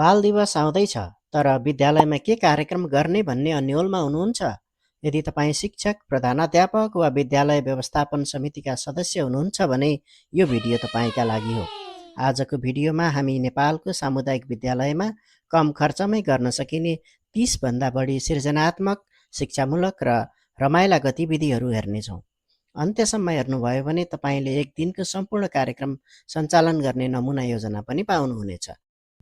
बाल दिवस आउँदैछ, तर विद्यालयमा के कार्यक्रम गर्ने भन्ने अन्योलमा हुनुहुन्छ? यदि तपाईँ शिक्षक, प्रधानाध्यापक वा विद्यालय व्यवस्थापन समितिका सदस्य हुनुहुन्छ भने यो भिडियो तपाईँका लागि हो। आजको भिडियोमा हामी नेपालको सामुदायिक विद्यालयमा कम खर्चमै गर्न सकिने 30 भन्दा बढी सृजनात्मक, शिक्षामूलक र रमाइला गतिविधिहरू हेर्नेछौँ। अन्त्यसम्म हेर्नुभयो भने तपाईँले एक दिनको सम्पूर्ण कार्यक्रम सञ्चालन गर्ने नमुना योजना पनि पाउनुहुनेछ।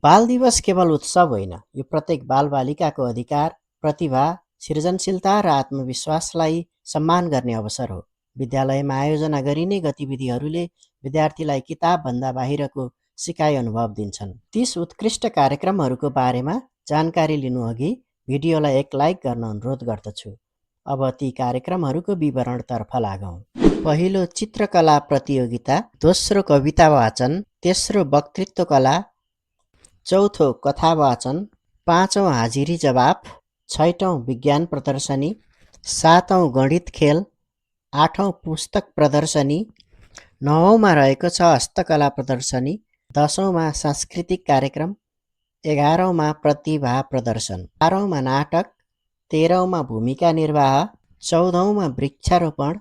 बाल दिवस केवल उत्सव होइन, यो प्रत्येक बालबालिकाको अधिकार, प्रतिभा, सृजनशीलता र आत्मविश्वासलाई सम्मान गर्ने अवसर हो। विद्यालयमा आयोजना गरिने गतिविधिहरूले विद्यार्थीलाई किताबभन्दा बाहिरको सिकाइ अनुभव दिन्छन्। 30 उत्कृष्ट कार्यक्रमहरूको बारेमा जानकारी लिनुअघि भिडियोलाई एक लाइक गर्न अनुरोध गर्दछु। अब ती कार्यक्रमहरूको विवरणतर्फ लागौँ। पहिलो चित्रकला प्रतियोगिता, दोस्रो कविता वाचन, तेस्रो वक्तृत्व कला, चौथो कथा वाचन, पाँचौं हाजिरी जवाफ, छैटौं विज्ञान प्रदर्शनी, सातौं गणित खेल, आठौं पुस्तक प्रदर्शनी, नवौंमा रहेको छ हस्तकला प्रदर्शनी, 10औंमा सांस्कृतिक कार्यक्रम, 11औंमा प्रतिभा प्रदर्शन, 12औंमा नाटक, 13औंमा भूमिका निर्वाह, 14औंमा वृक्षारोपण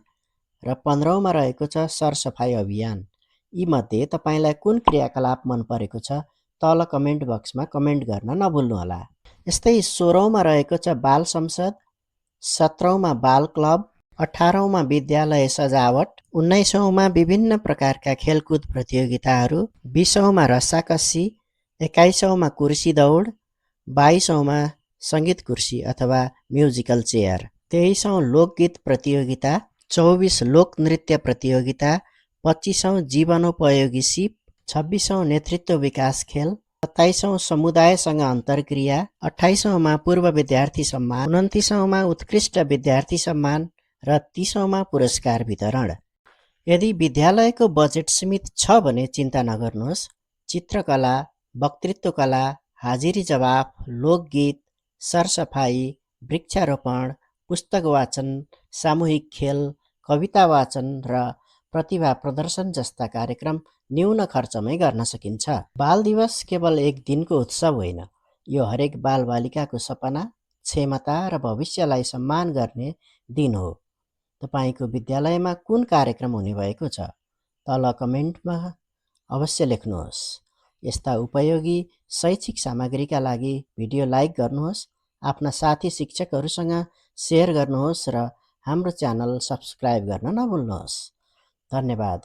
र 15औंमा रहेको छ सरसफाइ अभियान। यीमध्ये तपाईँलाई कुन क्रियाकलाप मन परेको छ तल कमेन्ट बक्समा कमेन्ट गर्न नभुल्नुहोला। यस्तै 16औंमा रहेको छ बाल संसद, 17औंमा बाल क्लब, 18औंमा विद्यालय सजावट, 19औंमा विभिन्न प्रकारका खेलकुद प्रतियोगिताहरू, 20औंमा रस्साकस्सी, 21औंमा कुर्सी दौड, 22औंमा सङ्गीत कुर्सी अथवा म्युजिकल चेयर, 23औं लोकगीत प्रतियोगिता, 24 लोकनृत्य प्रतियोगिता, 25औं जीवनोपयोगी सिप, 26औं नेतृत्व विकास खेल, 27औं समुदायसँग अन्तर्क्रिया, 28औंमा पूर्व विद्यार्थी सम्मान, 29औंमा उत्कृष्ट विद्यार्थी सम्मान र 30औंमा पुरस्कार वितरण। यदि विद्यालयको बजेट सीमित छ भने चिन्ता नगर्नुहोस्। चित्रकला, वक्तृत्व कला, हाजिरी जवाफ, लोकगीत, सरसफाई, वृक्षारोपण, पुस्तक वाचन, सामूहिक खेल, कविता वाचन र प्रतिभा प्रदर्शन जस्ता कार्यक्रम न्यून खर्चमै गर्न सकिन्छ। बाल दिवस केवल एक दिनको उत्सव होइन, यो हरेक बालबालिकाको सपना, क्षमता र भविष्यलाई सम्मान गर्ने दिन हो। तपाईँको विद्यालयमा कुन कार्यक्रम हुने भएको छ? तल कमेन्टमा अवश्य लेख्नुहोस्। यस्ता उपयोगी शैक्षिक सामग्रीका लागि भिडियो लाइक गर्नुहोस्, आफ्ना साथी शिक्षकहरूसँग सेयर गर्नुहोस् र हाम्रो च्यानल सब्स्क्राइब गर्न नभुल्नुहोस्। धन्यवाद।